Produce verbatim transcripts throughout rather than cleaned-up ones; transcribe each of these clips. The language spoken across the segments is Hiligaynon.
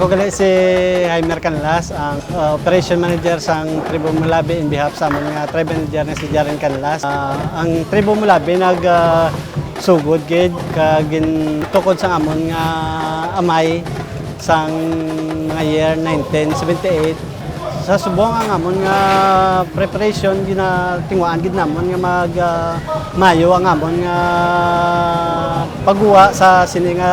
Ako gali si Heimer Canlas, ang, uh, operation manager sang Tribo Mulabi in behalf sa amon nga tribe manager nga si Jaren Canlas. Uh, ang Tribo Mulabi nag, uh, sugod gid ka gintukod sang amon nga amay sang mga year nineteen seventy-eight. Sa subong ang amon nga preparation, ginatinguhaan gid namon nga mag, ah, mayo ang amon nga pagguwa sa sini nga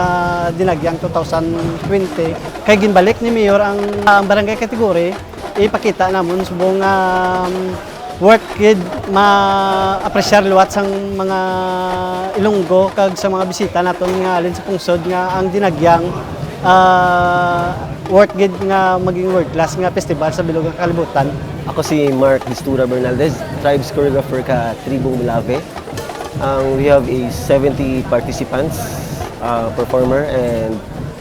dinagyang two thousand twenty. Kay ginbalik ni Mayor ang, ang barangay category, ipakita namon subong nga, um, worth gid ma-appreciate liwat sang mga Ilonggo kag sa mga bisita naton nga halin sa pungsod nga ang dinagyang, ah, worth gid nga maging world class nga festival sa bilog nga kalibutan. Ako si Mark Distura Bernaldez, Tribes Choreographer ka Tribong Mulave. Ang, we have a seventy participants, uh, performer, and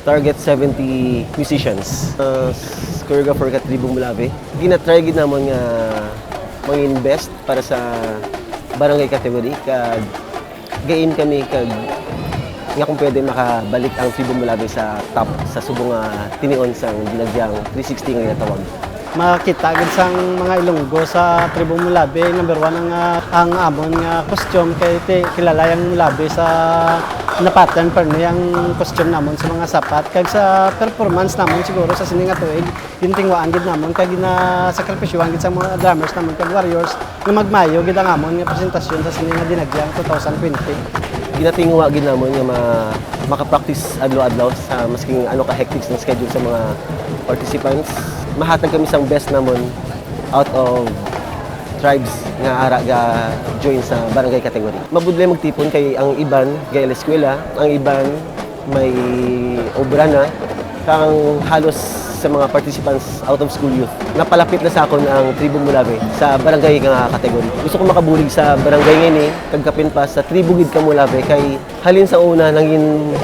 target seventy musicians. Uh, s-, choreographer ka Tribong Mulave. Gina-try gid namon nga mangin best para sa barangay category, kag ga-aim kami kag nga kung pwede makabalik ang Tribo Mulave sa top sa subong nga tinion sang dinagyang three sixty nga ginatawag. Makita gid sang mga Ilonggo sa Tribo Mulave, number one ang, ah, ang amon nga costume, kay ti-, kilala ang Mulave sa na-pattern pa ni ang costume namon sa mga sapat kag sa performance namon siguro sa sini nga tuig. Gintingwaan gid namon kag ginasakripisyohan gid sa mga drummers namon kag warriors nga magmayo gid ang amon nga presentasyon sa sini nga dinagyang two thousand twenty. Ginatingwa gid namon nga ma-, maka-practice adlaw-adlaw sa masking ano ka hectic ang schedule sa mga participants. Mahatag kami sang best namon out of tribes nga ara ga-join sa barangay category. Mabudlay magtipon kay ang iban gay eskwela, ang iban may obra na, kang halos sa mga participants out of school youth. Napalapit na sa akon ang Tribo Mulave sa barangay nga category. Gusto ko makabulig sa barangay nga ini, kag kapin pa sa tribo gid ka Mulave, kay halin sa una nangin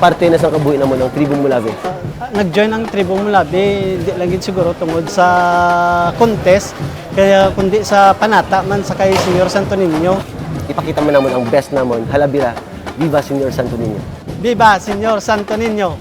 parte na sang kabuhi namon ang Tribo Mulave. Nag-join ang Tribo Mulave, di lang gid siguro tungod sa contest, kaya kundi sa panata man sa kay Senyor Santo Niño. Ipakita man namon ang best namon, halabira, Viva Senyor Santo Niño! Viva Senyor Santo Niño!